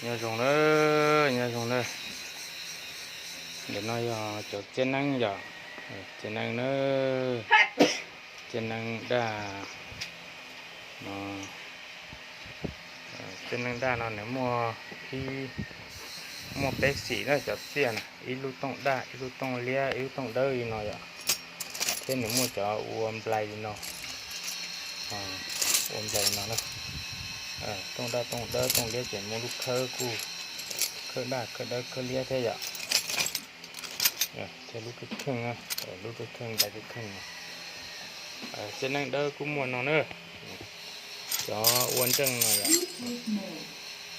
Nyob zoo na, nyob zoo na. Ntawm no yog cov txiab neeb yom, txiab neeb na, txiab neeb daj no. Txiab neeb daj no nws muaj, muaj peb xim na cov txiaj na, ib lub tooj daj, ib lub tooj liab, ib lub tooj dawb li no yom. Thiab nws muaj cov ua nplai li no, ua nplai li no na. Tooj daj tooj dawb tooj liab ces muaj lub khawb kuj, khawb daj khawb dawb khawb liab thiab yom. Thiab lub khawb kheej, lub khawb kheej nplai khawb kheej no. Txiab neeb dawb kuj muaj no na. Cov ua nreej no yom,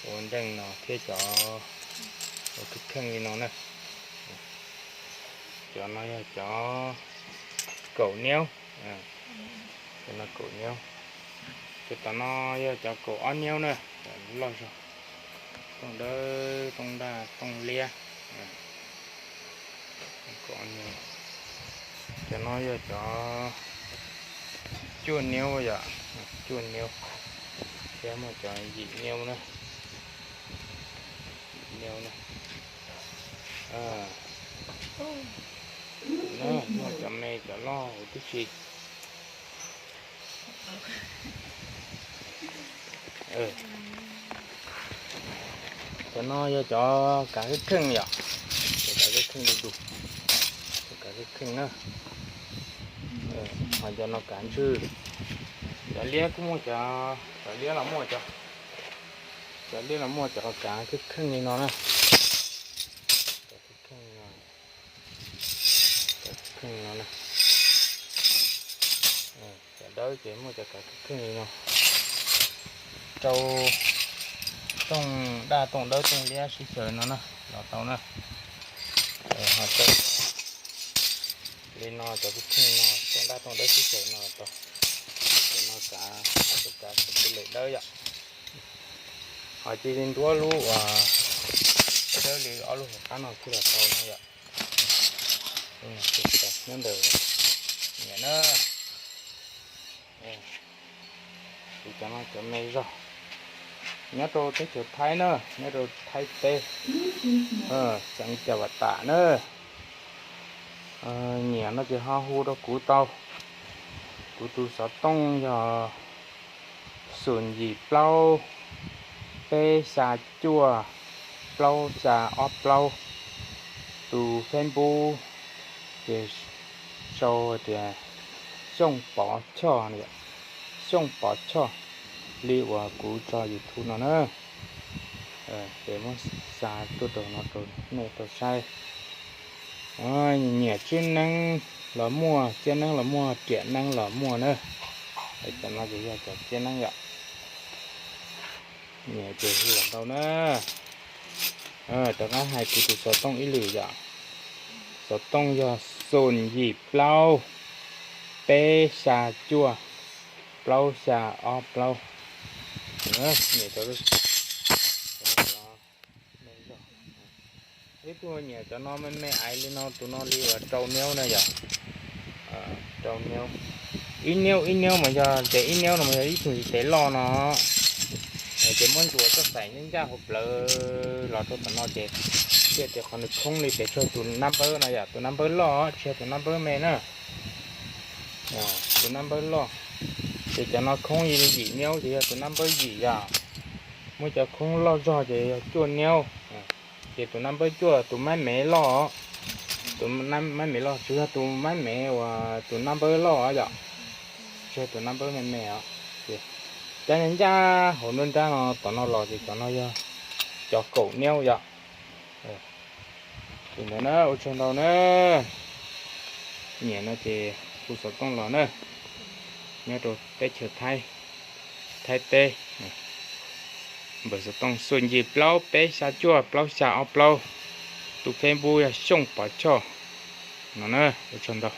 ua nreej no thiab cov ua khawb kheej li no na. Cov no yog cov kaum niab, cov no kaum niab. Cov tom no yog cov kaum ob niab na, loj zog. Tooj dawb tooj daj tooj liab. Cov no yog cov cuaj niab yom, cuaj niab. Thiab muaj cov yim niab na, yim niab na. Muaj cov me cov loj huv tib si. Cov no yog cov kav khawb kheej yom, cov kav khawb kheej du du, cov kav khawb kheej na. Ho cov no kav ntswg. Cov liab kuj muaj cov, cov liab los muaj cov, cov liab los muaj cov kav khawb kheej li no na. Cov khawb kheej li no, cov khawb kheej li no na. Cov dawb ces muaj cov kav khawb kheej li no. Rau tooj daj tooj dawb tooj liab sib xyaw no na los tau na. Ho rau li no cov khawb kheej no tooj daj tooj dawb sib xyaw no los tau. Cov no kav, cov kav tus lem dawb yom. Ho cia li nruab lub uas dawb li ob lub hauv qab no thiaj los tau no yom. Nyob ntawm niam na. Cov no cov me zog. Nyob rau teb chaws Thaib na, nyob rau Thaib teb, xeev Cam Vam Tam na. Nyiam no ces ho hu rau kuv tau. Kuv tus xov tooj yog xoom yim plaub peb xya cuaj plaub xya ob plaub. Tus Facebook ces sau tias Xyooj Pov Choj, Xyooj Pov Choj, li uas kuv tso YouTube no na. Ces muab xa tuaj rau no rau nej tau saib. Nyiam tswb neeb los muaj, txiab neeb los muaj, riam neeb los muaj na. Cov no ces yog cov txiab neeb yom. Nyiam ces hu los tau na. Rov qab hais kuv tus xov tooj ib lwm yom. Xov tooj yog xoom yim plaub peb xya cuaj plaub xya ob plaub. Nyiam cov, ib tug nyiam cov no me me aiv li no, tus no li uas rau niab na yom. Rau niab, ib niab ib niab mas yog ces ib niab no mas yog ib tug txiv tes loj no. Ces muab ntsuas txoj xaim ncaj ncaj hauv plawv los rau tom no ces thiaj tias qhov nws khoob li pes tsawg tus nab npawb no yom, tus nab npawb loj tsis yog tus nab npawb me na. Tus nab npawb loj. Ces cov no khoob li yim niab ces yog tus nab npawb yim yom. Muab cov khoob loj zog ces yog cuaj niab. Ces tus nab npawb cuaj tus mab mev loj, tus mab mev loj tsis yog tus mab mev uas tus nab npawb loj yom, tsis yog tus nab npawb me me os. Ces cab ncaj ncaj hauv nruab nrab no tom no los ces cov no yog cov kaum niab yom. Ces ntawd na, ua tsaug ntau na. Nyiam no ces hu xov tooj los na, nyob rau teb chaws Thaib, Thaib teb. Npawb xov tooj xoom yim plaub peb xya cuaj plaub xya ob plaub, tus Facebook yog Xyooj Pov Choj no na, ua tsaug ntau.